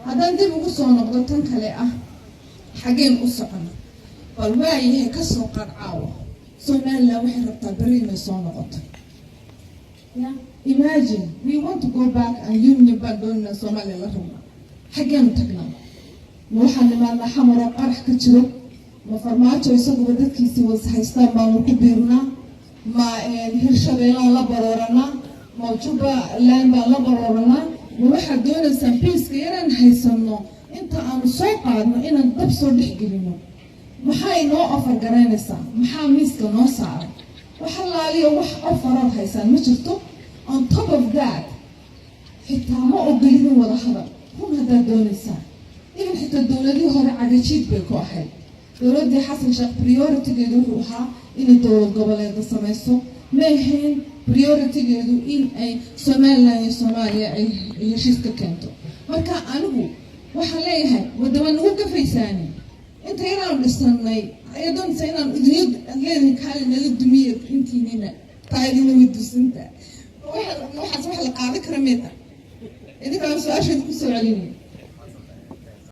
Haddaan dib ugu soo noqdo tan kale ah, xaggeen u socono? Bal waayahay, ka soo qaad caawa Somaliland waxay rabtaa beri inay soo noqoto. Yeah, imagine we want to go back and union baan doonayna, Soomaaliya la rabnaa. Xaggeenu tagnaa? Ma waxaan nimaadnaa Xamaroo qarax ka jiro? Ma Farmaajo isaguba dadkiisii was haystaan baanu ku biirnaa? Ma Hirshabeellaan la barooranaa? Ma Jubbaland baan la barooranaa? Ma waxaad doonaysaan peaceka inaan haysano inta aanu soo qaadno inaan dab soo dhexgelino? Maxay noo offer garaynaysaa? Maxaa miiska noo saaray? Wax allaaliyo wax offer-ood haysaan ma jirto. On top of that, xitaa ma ogolidin wada hadal run haddaad doonaysaan. Even xitaa dowladihii hore cagajiid bay ku ahayd. Dowladdii Xasan Sheekh prioritygeedu wuxuu ahaa inay dowlad goboleeda samayso. Ma ahayn prioritygeedu in ay Somaliland iyo Soomaaliya ay heshiis ka keento. Marka anigu waxaan leeyahay, wadama nagu gafaysaani inta inaanu dhisanay ayaa doonaysa inaan idin leedahay, kaali nala dumiya intiinina taadina way dusinta. Waxaas wax la qaadan kara meeta? Idinkaan su-aasheeda kusoo celinaya.